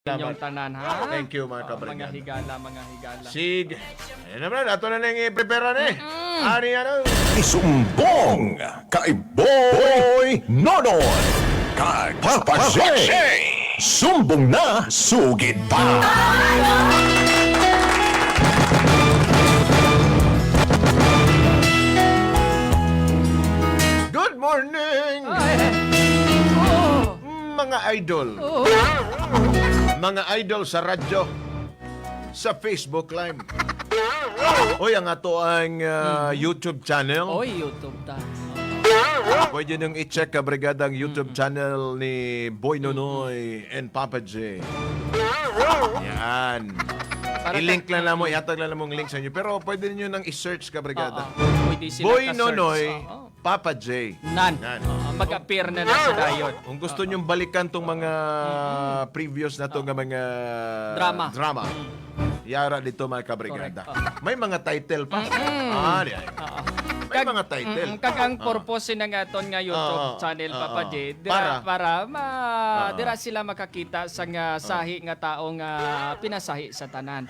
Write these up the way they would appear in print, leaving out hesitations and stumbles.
Inyong tanan, ha? Thank you, mga Oh, kabrigada. mga higala, mga higala. Sige. Ayun naman, ato na nang i-prepare na eh. Ani ano? Isumbong kay Boy Nonoy kay Papa J. Sumbong na, sugid pa. Good morning, Ay, oh, mga idol. Oh. Mga idol sa radyo, sa Facebook Live. Uy, ang ato ang YouTube channel. Oy, YouTube ta. Pwede niyong i-check, kabrigada, ang YouTube channel ni Boy Nonoy and Papa J. Yan. I-link lang na mo, ihatag lang na mong link sa inyo. Pero pwede niyo nang i-search, kabrigada. Oo. Pwede sila Boy ka-search. Nonoy, Oo. Papa J. Nan. Nan. Oo, mag-appear na na sila yun. Kung gusto niyong balikan tong mga previous na tong mga Drama. drama. Yara dito, mga kabrigada. Correct. May mga title pa. Ah, di ay. Oo. May mga title. Kag ang purpose na nga aton nga YouTube channel, Papa J, dira, Para? para ma dira sila makakita sa nga sahi nga tao nga pinasahi sa tanan.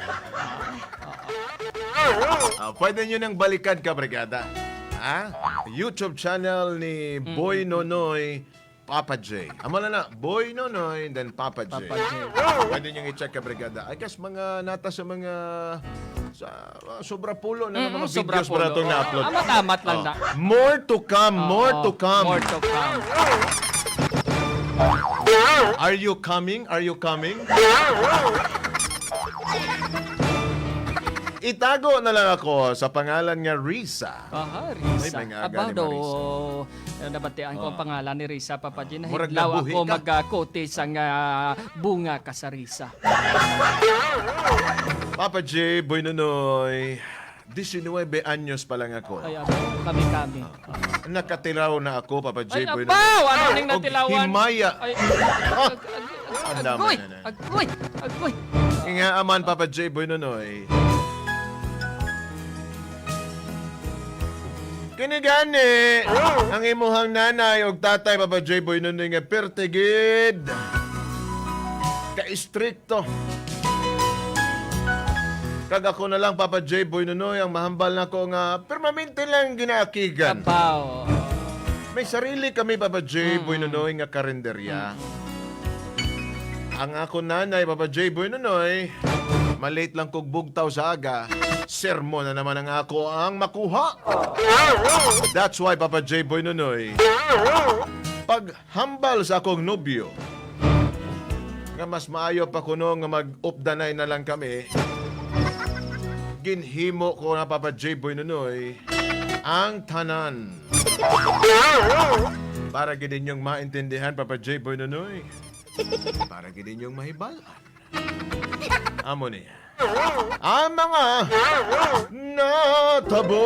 Ah, pwede nyo nang balikan, kabrigada. Ha? YouTube channel ni Boy Nonoy, Papa J. Amo na na, Boy Nonoy, then Papa J. Papa J. Pwede nyo i-check, kabrigada. I guess mga nata sa mga sa sobra pulo na mga Sobra videos pulo. para itong na-upload. Amat-amat lang Oh. na. More to come, more Oo, to come. More to come. Are you coming? Are you coming? Itago na lang ako sa pangalan nga Risa. Aha, Risa. Ay, may nga Aba ni daw, Marisa. nabatian ko ang pangalan ni Risa, Papa J. Murag Nahidlaw nabuhi ako ka. magkote sa nga bunga ka sa Risa. Papa J, Boy Nonoy, 19 anyos pa lang ako. Ay, abo, kami-kami. Nakatiraw na ako, Papa J, Ay, Boy abaw! Nonoy. Ano ning Og natilawan? himaya. Ay, Ah! Ang dami agoy! na na. Agoy! Agoy! Nga aman, Papa J, Boy Nonoy. Kinigani, ang imuhang nanay og tatay, Papa J, Boy Nonoy, nga pertigid. Ka-stricto. Kag ako na lang, Papa J, Boy Nonoy, ang mahambal na ko nga permanente lang ginaakigan. Abaw! May sarili kami, Papa J, Boy Nonoy, nga karinderya. Ang ako nanay, Papa J, Boy Nonoy, malate lang kog bugtaw sa aga, sermon na naman ang ako ang makuha. That's why, Papa J, Boy Nonoy, pag hambal sa akong nobyo, nga mas maayo pa kuno nga mag-updanay na lang kami, ginhimo ko na, Papa J, Boy Nonoy, ang tanan. Para gid ninyong maintindihan, Papa J. Boy Nonoy. Para gid ninyong mahibalaan. Amo niya ang mga natabo.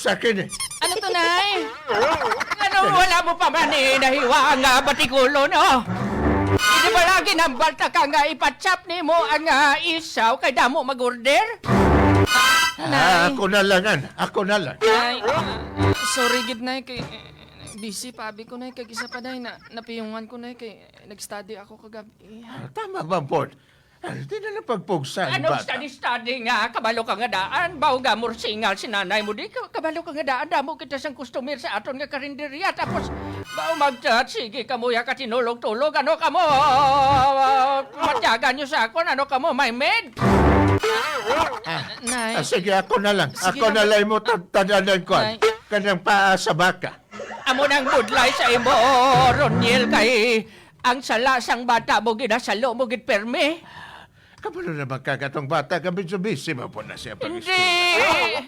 Pugsa kini. Ano to, Nay? Ano, wala mo pa man eh, nahiwa nga batikulo, no? Hindi ba lagi nang balta ka nga ipatsap ni mo ang isaw kay damo mag-order? Ah, ako na lang, an. Ako na lang. Nay, sorry gid nay kay busy pa abi ko nay kay isa pa nay na napiyungan ko nay kay nag-study ako kagabi. Ah, tama ba, Bord? Ah, di na lang pagpugsa ang Anong bata. study-study nga? Kabalo ka nga daan. Baw ga mursingal si nanay mo di. Kabalo ka nga daan. Damo kita sang customer sa aton nga karinderya. Tapos, baw mag-chat. Sige, kamuya ka tinulog-tulog. Ano ka mo? Matyagan nyo sa akon. Ano ka mo? My maid? Nay. Ah, sige, ako na lang. Sige Ako na na lang mo tadanan ko. Nay. Kanang paa sa baka. Amo nang budlay sa imo, Roniel, kay ang sala sang bata mo ginasalo mo gid perme. Kabalo na ba kagatong bata? Ka medyo busy mo po na siya pag Hindi.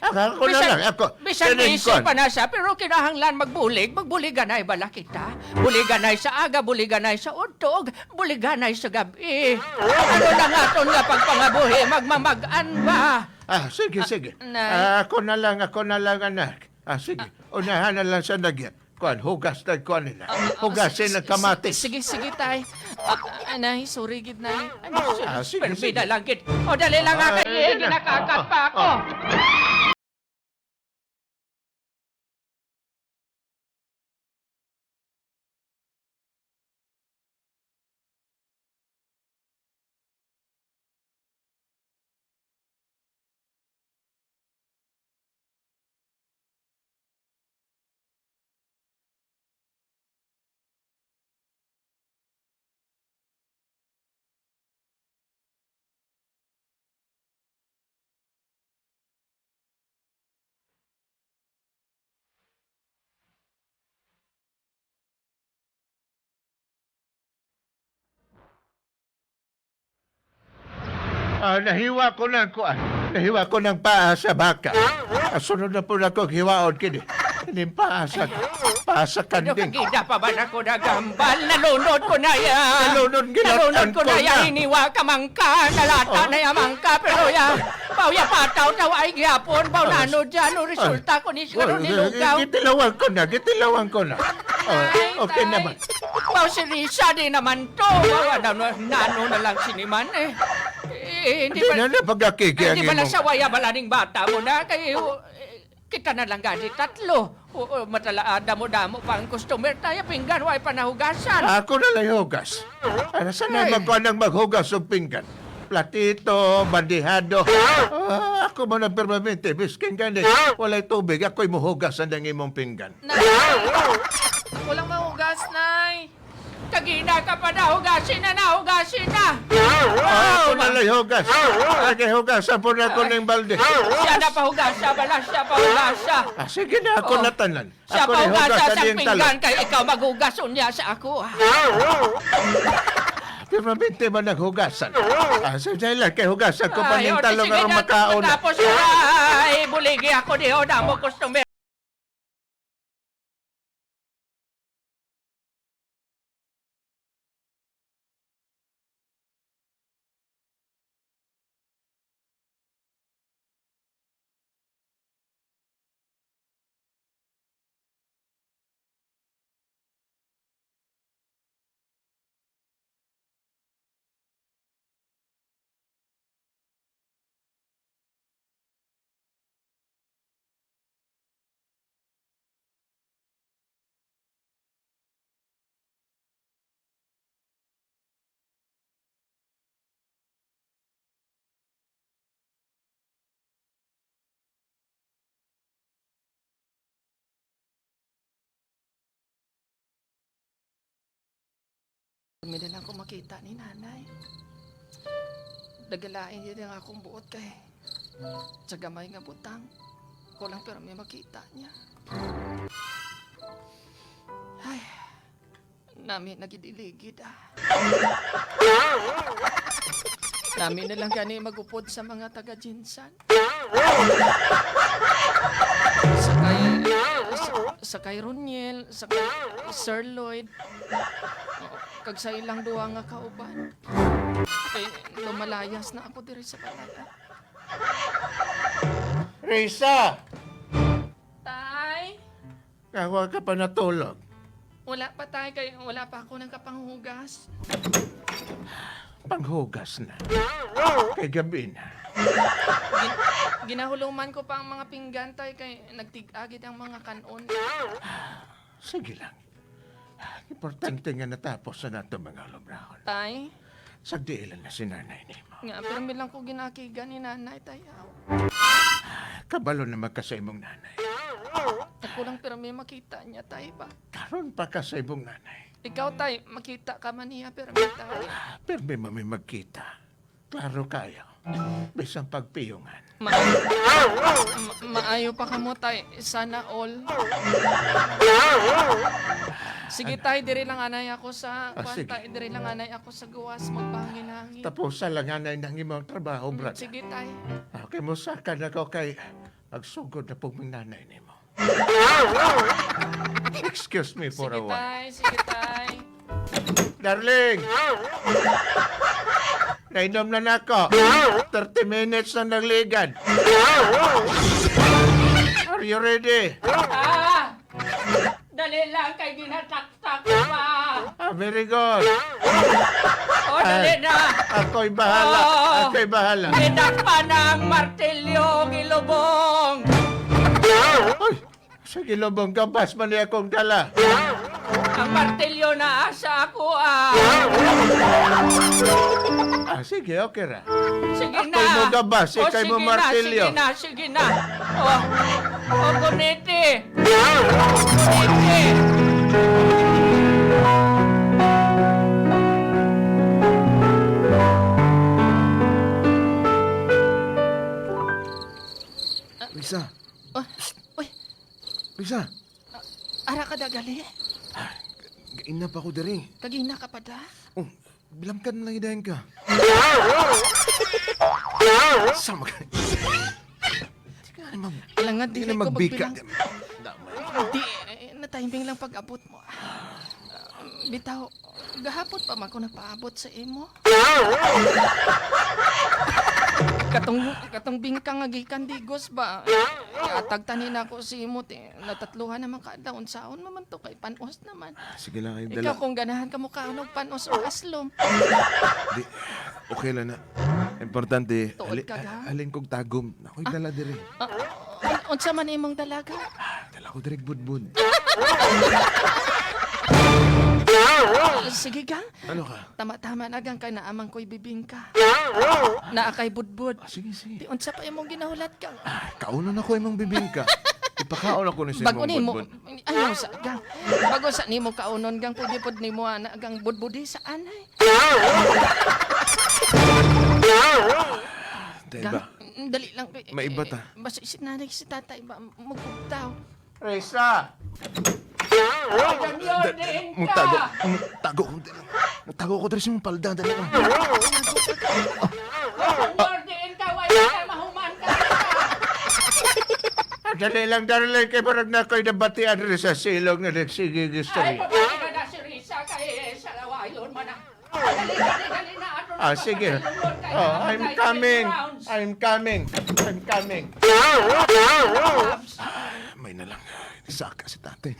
Ako na lang, ako. Bisan Kining busy kon. pa na siya, pero kinahanglan magbulig. Magbuliganay bala kita. Buliganay sa aga, buliganay sa udtog, buliganay sa gabi. Ano na nga ton nga pagpangabuhi, magmamag-an ba? Ah, sige, sige. Nay. Ah, ako na lang, anak. Ah, sige. Unahan na lang sa nagyan. Kuan, hugas na kuan nila. Hugasin ang kamatis. Sige, sige, tay. Nay, sorry, gid, nay. Ah, sige, Permida sige. lang, gid. O, dali lang nga Ah, kay ayun na. ginakakat pa ako. Ah, nahiwa ko ng kuan. Nahiwa ko ng paa sa baka. Ah, sunod na po na ko hiwaon kini. Ini paa sa Ano kanding. kagida pa ba na ko nagambal? Nalunod ko na ya. Nalunod, ginatan Nalunod ko ko na ya. na. Iniwa ka mangka. Nalata Oh. na ya mangka. Pero ya, baw ya pataw taw ay gyapon. Baw nano dyan. No resulta ko ni siguro nilugaw. Gitilawan ko na, gitilawan ko na. Oh, okay Tay. naman. Baw si Risa di naman to. Baw ano, nano na lang siniman eh. Eh, hindi Hindi ba, na na pagkakiki ang hindi ba lang imong. sa waya balaning bata mo na? Kay, eh, kita na lang gani tatlo. Oo, matala, damo-damo pa ang customer tayo. Pinggan, way panahugasan. Ako na lang hugas. Para sanay Ay. magkuhan ng maghugas og pinggan. Platito, bandihado. Ah, ako man ang permanente. Biskin gani. Walay tubig. Ako'y muhugas ang imong pinggan. Nay! Walang mahugas, Nay! Kagina ka pa na, hugasin na na, hugasin na. Ah, ako na lang hugas. Ay, hugasan po na ako ng balde. Siya na pahugasa, bala siya pahugasa. Ah, sige na, ako Oh. na tanan. Siya Ako na pahugasa hugas sa sa diyang pinggan talon. kay ikaw maghugas unya sa ako. ah. Permanente man naghugasan. Ah, sige lang, kay hugasan ko pa Ay, ng o, di talong sige aron na, makaon. Tapos ay, buligi ako di o, damo customer. May na lang ko makita ni nanay. Dagalain din ang akong buot kay sa gamay nga butang. Ko lang pero may makita niya. Ay, nami nagidiligid ah. Nami na lang gani magupod sa mga taga-jinsan. Sa kay, sa kay Roniel, sa kay Sir Lloyd, oo, kag sa ilang duwa nga kauban. Kay lumalayas na ako diri sa balay. Risa! Tay! Kawa ka pa natulog. Wala pa tay kay wala pa ako nagkapanghugas. Panghugas na. Kay gabi na. Ginahuluman ko pa ang mga pinggan tay kay nagtig-agit ang mga kanon. Sige lang. Importante nga natapos na nato mga lubrahon. Tay, Sagdiilan na si nanay nimo. nga pero lang ko ginakigan ni nanay tay. Aw. Kabalo na magka sa imong nanay. Ako lang pero may makita niya tay ba. Karon pa ka sa imong nanay. Ikaw tay, makita ka man niya pero may tay. Pero may mami magkita. Klaro kayo. Bisan pagpiyungan. Maayo pa kamo tay, sana all. Sige tay, diri lang anay ako sa Ah, kwan sige. tay, diri lang anay ako sa gawas magpahangin-hangin. Tapos sa langanay ng imong trabaho, brother. Sige tay. Okay, musaka na ko kay magsugod na pong nanay nimo. Excuse me for Sige a while. tay, sige tay. Darling! Nainom na nako. 30 minutes na nagligan. Are you ready? Ah! Dali lang kay ginataktak ko pa. Ah, very good. O, dali na. Ako'y bahala. Oo. Ako'y bahala. Ginakpa na ang martilyo, gilubong. Uy, sige lobong gabas man niya akong dala. Ang martilyo na asa ako ah. Ah, sige, okay ra. Sige na. Ako'y mo gabas, O, ika'y mo sige na, martilyo. Sige na, sige na. O, o kuniti. Kuniti. Lisa, Oh, uy, Lisa. ara ka dagali. Gaina pa ko diri. Kagina ka pa da. Oh, bilamkan lang idahin ka. Sama ka. Di ka na mag... Alangad Di di ka na ko magbika. magbilang. Di, eh, na-timing lang pag-abot mo. Ah, bitaw, gahapon pa man ko nagpaabot sa imo. Katong bingka nga gikan digos ba? Atag tanin ako si imo ti natatluhan naman kada unsaon man to kay panos naman. Sige lang, ay Ikaw kung ganahan ka mo kaonog panos o aslom. Di, okay lang na. Importante, Tuod ka ga? alin kong tagom. Ako'y dala diri. Ah, unsa man imong dalaga? Dala ko diri budbud. Sige gang. Ano ka? Tama-tama na gang kay naamang ko'y bibingka. Naa kay budbud. Ah, sige, sige. Di unsa pa imong ginahulat kang? Kaunon ako imong bibingka. Ipakaon ako ni sa Bago imong nimo budbud. ayaw sa gang. Bago sa nimo kaunon gang pwede pod nimo ana gang budbudi sa anay. Diba? Gang, dali lang. Eh, Maiba ta. eh, Basta si nanay si tatay ba magugtaw. Reza! Ganyan din Mutago, ka. mutago ko diri. Mutago ko diri sa imong palda dali lang. Ganyan din ka. Wala ka mahuman ka. Dali lang, dali lang kay parang na ko'y nabatian diri sa silong na nagsigig Ay, istorya. pabalik na na si Risa kay sa lawayon man ah. Dali, dali, dali na. Ato na Ah, sige. papatulungon kay Oh, I'm kay coming. rounds. I'm coming. I'm coming. May na lang. Saka si tatay.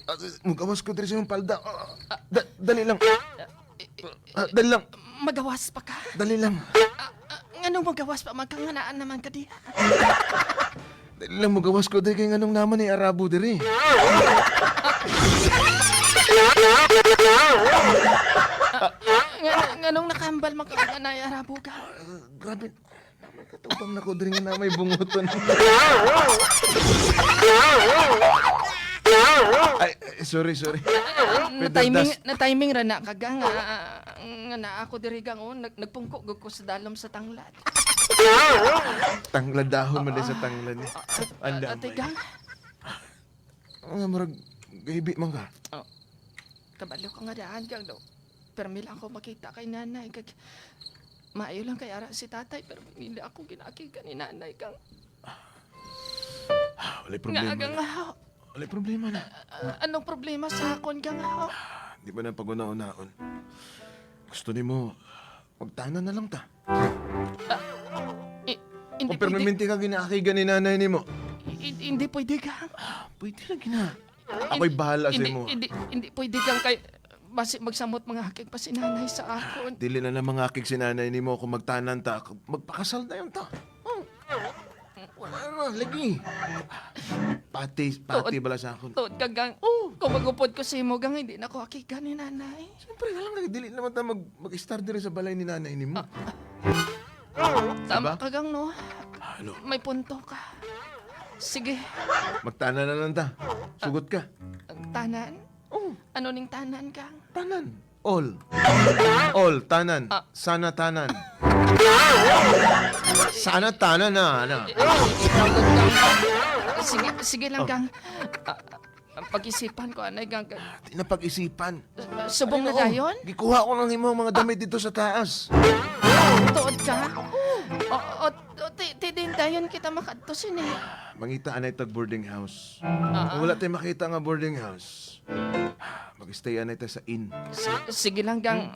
Ah, Mugawas ko diri sa imong palda. Ah, dali lang. Ah, dali lang. Magawas pa ka? Dali lang. Ah, nganong magawas pa magkanganaan naman ka diha? Dali lang mugawas ko diri kay nganong naman ni Arabo diri. Nganong nakambal magkanganay arabo ka? Ah, grabe. Namay katubang na ko diri nga na may bunguton. Ay, ay, sorry, sorry. Na timing na timing ra na ka gang nga na ako diri gang oh, nagpungko gud ko sa dalom sa tanglad. Tanglad dahon man din sa tanglad ni. Ang Ate damay. gang, Nga murag gahibi man ka. oh, kabalo ka nga daan gang daw. Permi lang ako makita kay nanay kag maayo lang kay ara si tatay pero hindi ako ginakigan ni nanay kang. Walay Nga problema. gang Na. ah, Walay problema na. anong problema sa akon gang ah? Di ba na pag-una-unaon? Gusto nimo magtanan na lang ta. Eh, hindi Kung pwede, permanente ka ginaakigan ni nanay nimo. hindi pwede gang. Pwede lang gina. Ako'y bahala sa Hindi, imo. hindi, hindi pwede kang kay basi magsamot mga akig pa si nanay sa akon. Dili na na mga akig si nanay nimo kung magtanan ta. Magpakasal na yun ta. Oh. Wala na, lagi. Pati, pati bala sa akon. Tuod ka gang. Kung magupod ko sa imo gang, hindi na ko akigan ni nanay. Siyempre, alam na, dili naman ta mag-start diri sa balay ni nanay nimo. Tama Diba? ka gang, no? Ano? May punto ka. Sige, Magtanan na lang ta. Sugot ka. ang tanan. Oh, Ano ning tanan kang? tanan. All. All, tanan. Ah. Sana tanan. Sana tanan na, ano. Ikaw lang gang. Sige, sige lang gang. Ah, ah, pag-isipan ko anay gang. Di na pag-isipan. Subong na Ano, dayon? Gikuha ko lang imo mga damit dito sa taas. Tuod ka? O, o, o, ti din dayon kita makadto sini. Mangita anay tag boarding house. Ah. Kung wala tayo makita nga boarding house, mag-stay anay tayo sa inn. Sige lang gang.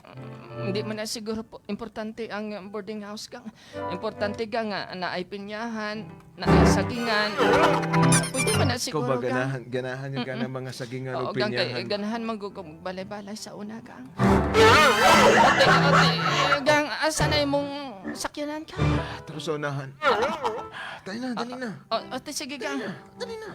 Hindi man na siguro po importante ang boarding house gang. Importante gang nga na ay pinyahan, na ay sagingan. Pwede man na Ikaw siguro ba gang. ganahan, ganahan yung ganang mga sagingan o Oo, gang, kay, pinyahan? ganahan magugong balay-balay sa una gang. Ate, ate, gang, asa na imong sakyanan ka? Tara sa unahan. Dali na, dali na. O, ate, sige gang. Dali na.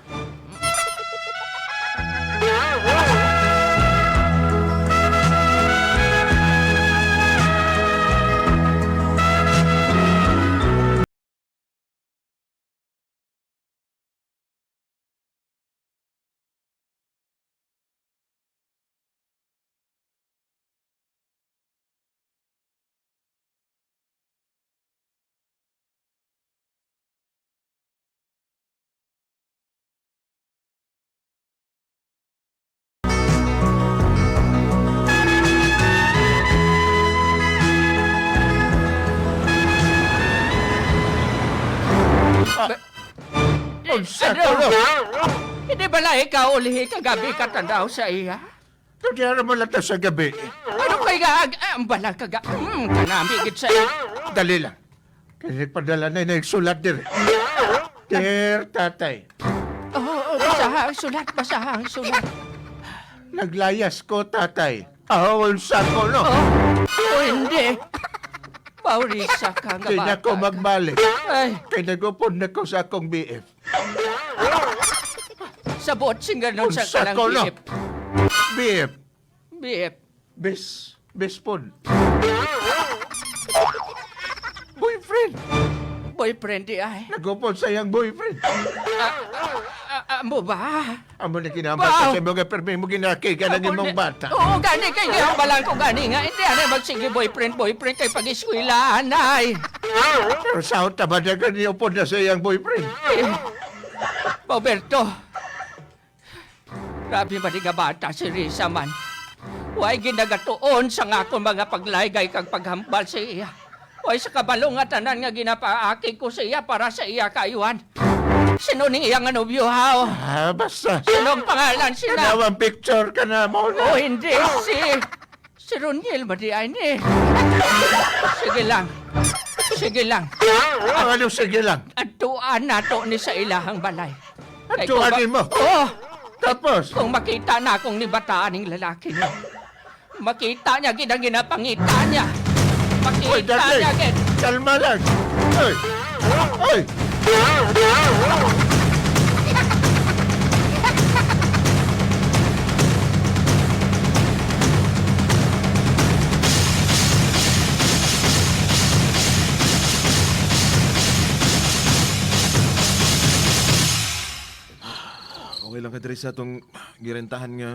Unsa to, Hindi bala ikaw ulihi kagabi katandaw sa iya? Tudyara mo lang sa gabi. Ano kay ga ang bala kaga kanami gid sa iya. Dali lang. Kasi nagpadala na yung sulat din. Dear tatay, Oo, oh, basaha ang sulat, basaha ang sulat. naglayas ko tatay. Ahol sa ko no. Oh, hindi. Paurisa ka nga Hindi na bata ko ka. magbalik. Ay, Kaya nagupod na ko sa akong BF. sabot singganon sa Unsa kanang ko, no? BF. BF. BF. Best, best pod. Boyfriend. Boyfriend di ay. Nagupod sa iyang boyfriend. Ah, amo ba? Amo na kinambal Wow. ko sa mga permi mo ginakigan ang imong bata. Oo, gani kay gihambalan ko gani nga. Hindi ana magsige boyfriend, boyfriend kay pag-eskwela anay. Pero sa taba na gani upod na sa iyang boyfriend. Eh, Roberto. Grabe ba di nga bata si Risa man. Way ginagatuon sa nga akong mga paglaygay kag paghambal sa iya. Way sa kabalo nga tanan nga ginapaaki ko sa iya para sa iya kaayuhan. Sino ning iya nga nobyo haw? Ah, basta. Sino ang pangalan sila? Kanawang picture ka na mo na. Oh, hindi. Si Roniel ba di ay ni? Sige lang. Sige lang. Ah, ano, sige lang. Adtuan nato ni sa ilahang balay. Kay Adtuan kung nimo? Oo. Tapos, Kung makita na akong nibataan ng lalaki niya. Makita niya, ginang ginapangita niya. Makita Oy, darling. niya, gin. Kalma lang. Oy! Oy! Okay lang ka diri sa atong girentahan nga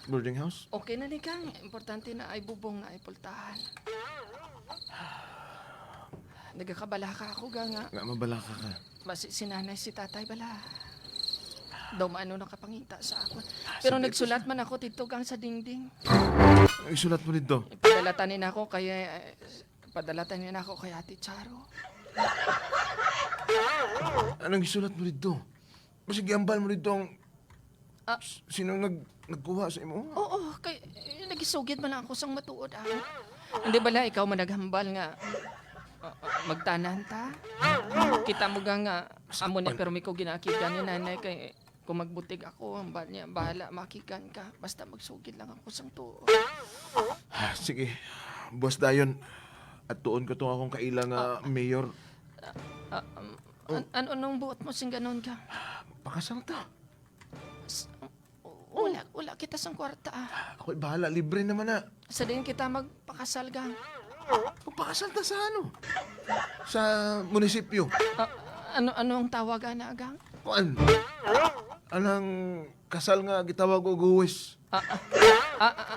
boarding house. Okay na ni Kang. Importante na ay bubong na ay pultahan. Nagakabala ka ako, gang. Nga. Nga mabalaka ka. Basi si nanay, si tatay bala. Daw maano nakapangita sa ako. Pero nagsulat man ako dito gang sa dingding. Ang isulat mo dito. Padalatanin ako kay Ate Charo. Anong isulat mo dito? Masig giambal mo dito ang Ah. Sinong nagkuha sa imo? Oo, kay eh, nagisugid man lang ako sang matuod ah. Hindi bala ikaw man naghambal nga magtanan ta. Kita mo ga nga amo ni pero mi ko ginakigan ni nanay kay Kung magbutig ako, ang niya, bahala, makikan ka. Basta magsugid lang ako sang tuo. Ah, sige, boss dayon. At tuon ko tong akong kaila nga mayor. Ano nung buot mo sing ganon ka? Pakasal ta. Wala kita sang kwarta ah. Ako'y bahala, libre naman na. Sa din kita magpakasal ka. Magpakasal ta sa ano? Sa munisipyo. Ah, ano ang tawag ana gang? Kuan? Anang kasal nga gitawag og huwes.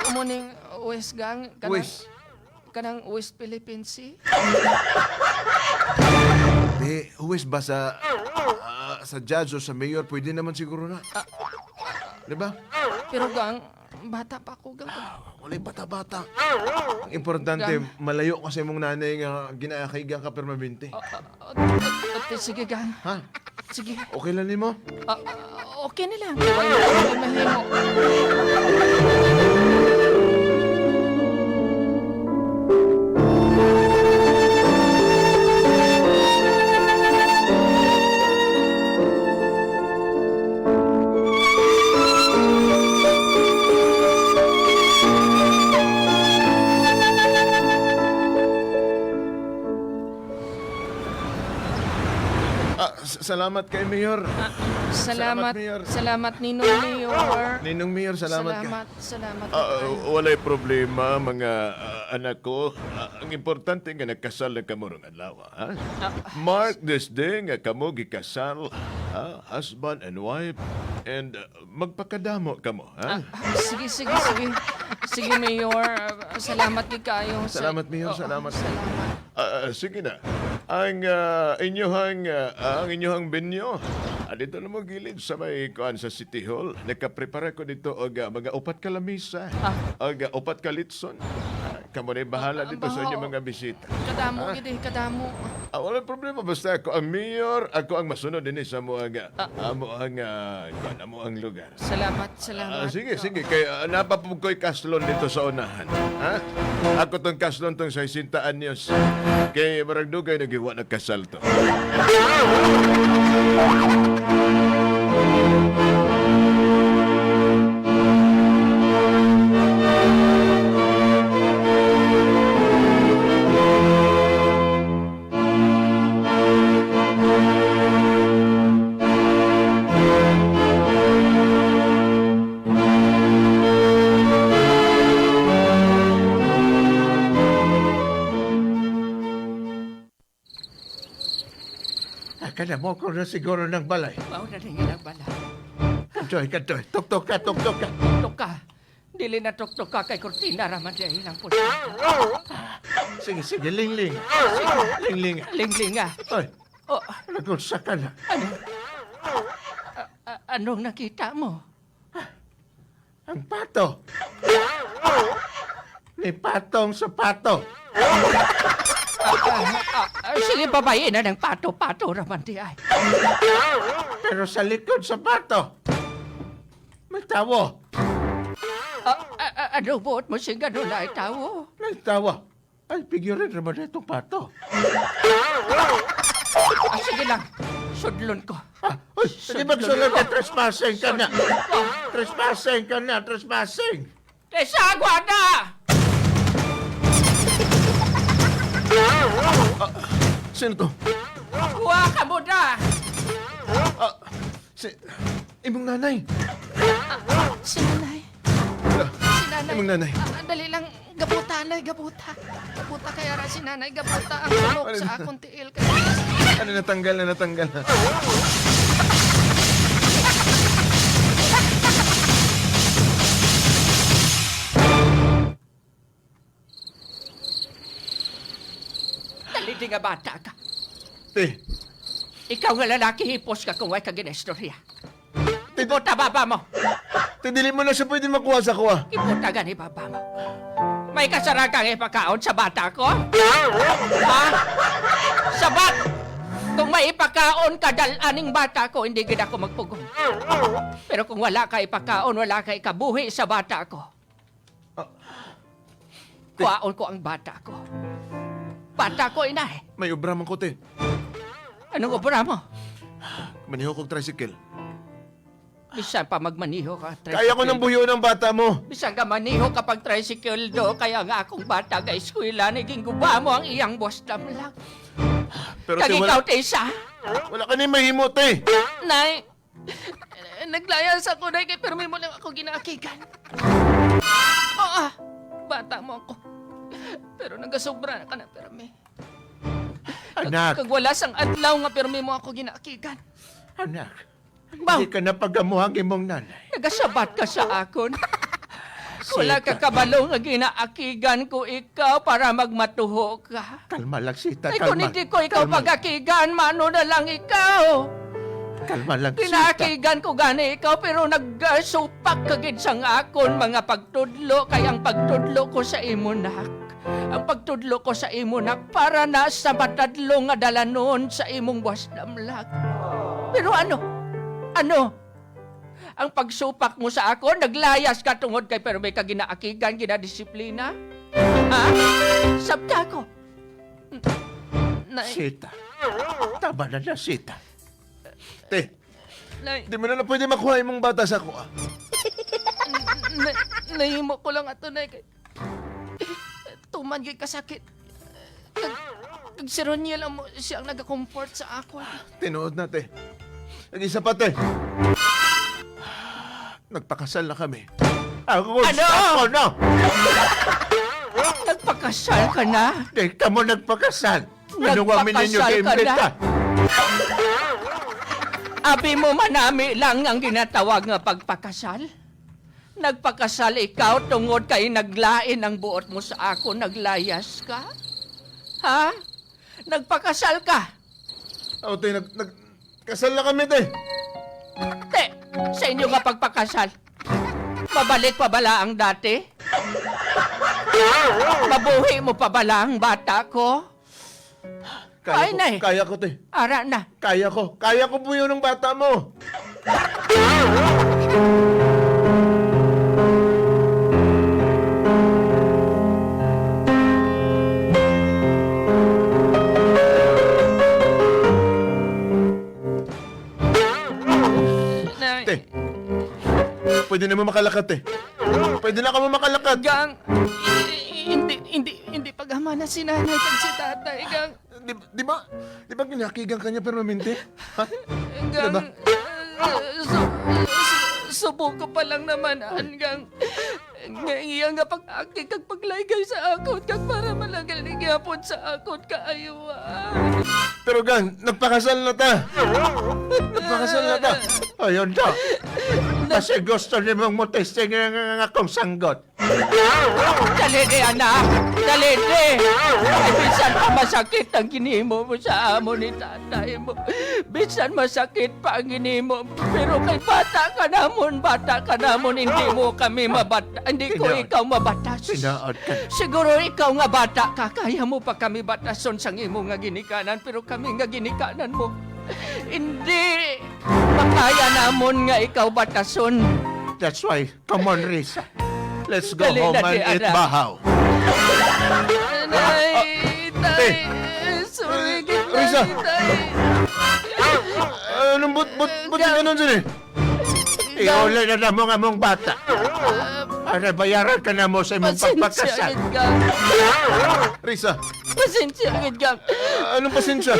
Amo ning West gang kanang West. Kanang West Philippine Sea. Di, huwes ba sa sa judge o sa mayor, pwede naman siguro na. Di ba? Pero gang bata pa ako gang. Wala'y bata-bata. Ang importante, malayo kasi mong nanay nga ginaakaigan ka permanente. Sige gang. Ha? Sige. Okay lang nimo? Okay na lang. Wala akong mahimo. Salamat kay Mayor. Salamat. Salamat, Mayor. Salamat Ninong Mayor. Ninong Mayor, salamat, ka. Salamat, salamat. Walay problema mga anak ko. Ang importante nga nagkasal na kamo rong adlaw, ha? Mark this day nga kamo gikasal, ha? Husband and wife, and magpakadamo kamo, ha? Sige, sige, sige. Sige, Mayor. Salamat gid kayo. Salamat, Mayor. Oo, Salamat. Salamat. Sige na. Ang inyuhang venue dito na mo gilid sa may kuan sa City Hall. Nakaprepara ko dito og mga upat ka lamisa, og upat ka litson. Kamo na bahala dito sa inyong mga bisita. Kadamo gid eh, kadamo. Walang problema basta ako ang mayor, ako ang masunod dinhi sa amo ang amo ang kuan, amo ang lugar. Salamat, salamat. Sige, sige. Kay, napapug ko'y kaslon dito sa unahan. Ha? Ako tong kaslon tong 60 anyos. Kay marag dugay nagiwa nagkasal to. Akala mo ko na siguro ng balay. Mao na rin ilang bala. Kantoy, kantoy. Tuktok ka, tuktok ka. Tuktok ka. Dili na tuktok ka kay kurtina raman siya ilang puso. Sige, sige, lingling. Lingling. Lingling ah. Oy, Oh, nagulsa ka na. ano? Anong nakita mo? Ang pato. Ni patong sa pato. Sige, babae na ng pato-pato raman di ay. Pero sa likod sa pato, may tawo. Ano buot mo sing ganun ay tao? May tawo. Ay, figure naman na itong pato. Sige lang, sudlon ko. Uy, hindi magsulod na trespassing ka na. Trespassing ka na, trespassing. Tesagwa na! Sino to? Kuha ka mo na! Si... Imong nanay. Si nanay. Wala. Si nanay. Imong nanay. Dali lang. Gabuta, nay, gabuta. Gabuta kaya ra si nanay, gabuta ang sulok sa akong tiil. Kaya Ano natanggal na natanggal na. Dali di nga bata ka. Te, Ikaw nga lalaki, hipos ka kung way ka ginestorya. te, Ibuta baba mo. te, dili mo na siya pwede makuha sa kuha. Ibuta gani baba mo. May kasara kang ipakaon sa bata ko? Ha? Sabat! Kung may ipakaon ka dalaning bata ko, hindi gid ako magpugong. Pero kung wala ka ipakaon, wala ka ikabuhi sa bata ko. Kuhaon ko ang bata ko. Bata ko, inay. May obra man ko, te. Anong obra mo? Maniho kog tricycle. Bisan pa magmaniho ka. Kaya ko ng buyo ng bata mo. Bisan ka maniho kapag tricycle do, kaya nga akong bata ka eskwela, naging guba mo ang iyang boss damlag. Pero Kag te, ikaw, wala, Tessa. wala ka na mahimo, te. Nay, naglayas ako, Nay, kay pero may mo lang ako ginaakigan. Oo, bata mo ako. Pero nagasobra na ka na, permi. Anak, Kag wala sang adlaw nga permi mo ako ginaakigan. anak. Baw, Hindi ka na pagamuhang imong nanay. nagasabat ka sa akon. Wala ka kabalo nga ginaakigan ko ikaw para magmatuho ka. Kalma lang, Sita, Ay, kung kalma. hindi ko ikaw kalma, pag-akigan, mano na lang ikaw. Kalma lang, Sita. Kinaakigan ko gani ikaw pero nagsupak ka gid sang akon mga pagtudlo kay ang pagtudlo ko sa imo nak. Ang pagtudlo ko sa imo nak para na sa matadlo nga dalanon sa imong buwas damlag. Pero ano? Ano? Ang pagsupak mo sa ako, naglayas ka tungod kay pero may ka ginaakigan, ginadisiplina? Ha? Sabta ko. Nay, Sita. Tama na na, Sita. Te, nay, di mo na lang pwede makuha imong bata sa ako. Ah. na, nahimo ko lang ato, Nay. Kay, tuman gyud kasakit. Kag, kag si Roniel amo siya ang nagakomfort sa ako. Tinuod na, te. Nag-isa pa, te. Nagpakasal na kami. Ako, Ano? Ako, no. Nagpakasal ka na? Di ka mo nagpakasal. Ano nga ninyo Nagpakasal ka na? kaimbita? Abi mo manami lang ang ginatawag nga pagpakasal? Nagpakasal ikaw tungod kay naglain ang buot mo sa ako, naglayas ka? Ha? Nagpakasal ka? Oh, te, kasal na kami, te. Te, sa inyo nga pagpakasal. Mabalik pa bala ang dati? Mabuhi mo pa bala ang bata ko? Kaya Ay, ko, nay. kaya ko, te. Ara na. Kaya ko. Kaya ko buyo ng bata mo. Nay, Te, pwede na mo makalakad, te. Pwede na ka mo makalakad. Gang, hindi, hindi, hindi paghama na si nanay kag si tatay, gang. Di ba ginakigan ka niya permanente? Ha? Gang, Diba? subo ko pa lang naman, hanggang nga iya nga pag-aki kag paglaygay sa akon kag para malagal ni gyapon sa akon kaayuan. Pero gang, nagpakasal na ta. Nagpakasal na ta. Ayun to. Kasi gusto ni mong motesting ang akong sanggot. Dali di, anak! Dali di! Ay, bisan pa masakit ang ginimo mo sa amo ni tatay mo. Bisan masakit pa ang ginimo. Pero kay bata ka namon, bata ka namon, hindi mo kami mabata. Hindi ko Tinaod. ikaw mabatas. Tinaod ka. Siguro ikaw nga bata ka, kaya mo pa kami batason sang imo nga ginikanan, pero kami nga ginikanan mo. Hindi! Makaya namon nga ikaw batason. That's why, come on, Risa. Let's go Dali home na, and di, eat anak. bahaw. Nay, tay, sorry gid, Ah, Risa. tay, tay. Anong but ganun sila eh? Iulay na na mo nga mong bata. Para bayaran ka na mo sa imong Pasensya pagpakasal. gid, gang. Risa, Pasensya gid, gang. anong pasensya?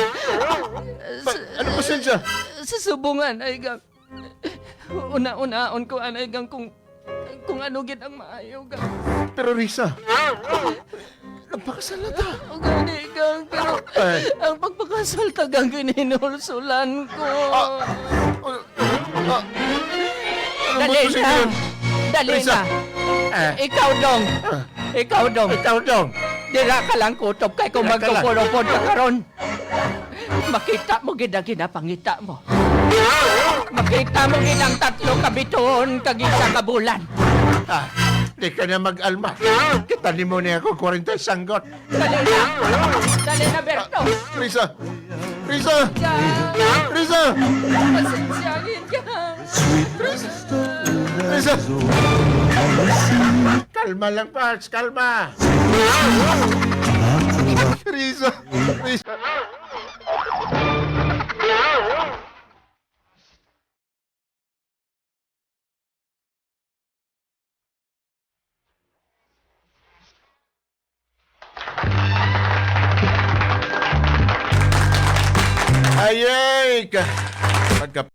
Anong pasensya? Sa subungan ay gang. Una-unaon ko anay gang kung ano gid ang maayo gang. Pero Risa, nagpakasal na ta. O gani gang pero Ay. ang pagpakasal ta gang gininulsulan ko. Anong Dali but na! yun? Dali Risa. na! Eh, Ikaw dong! Ikaw dong! ikaw dong. Dira ka lang kutob kay kung Dira ka lang. magkukulupod ka karon. Makita mo gid ang ginapangita mo. Makita mo gid ang 3 ka bituon kag isa ka bulan. Ah, di ka na mag-alma. Kita ni mo niya ako 40 sanggot. Dali na! Dali na, Berto! Risa! Risa! Gang, Risa! pasensya gid gang. Risa! Kalma lang, Pards. Kalma. Risa! Risa! Ayay ka.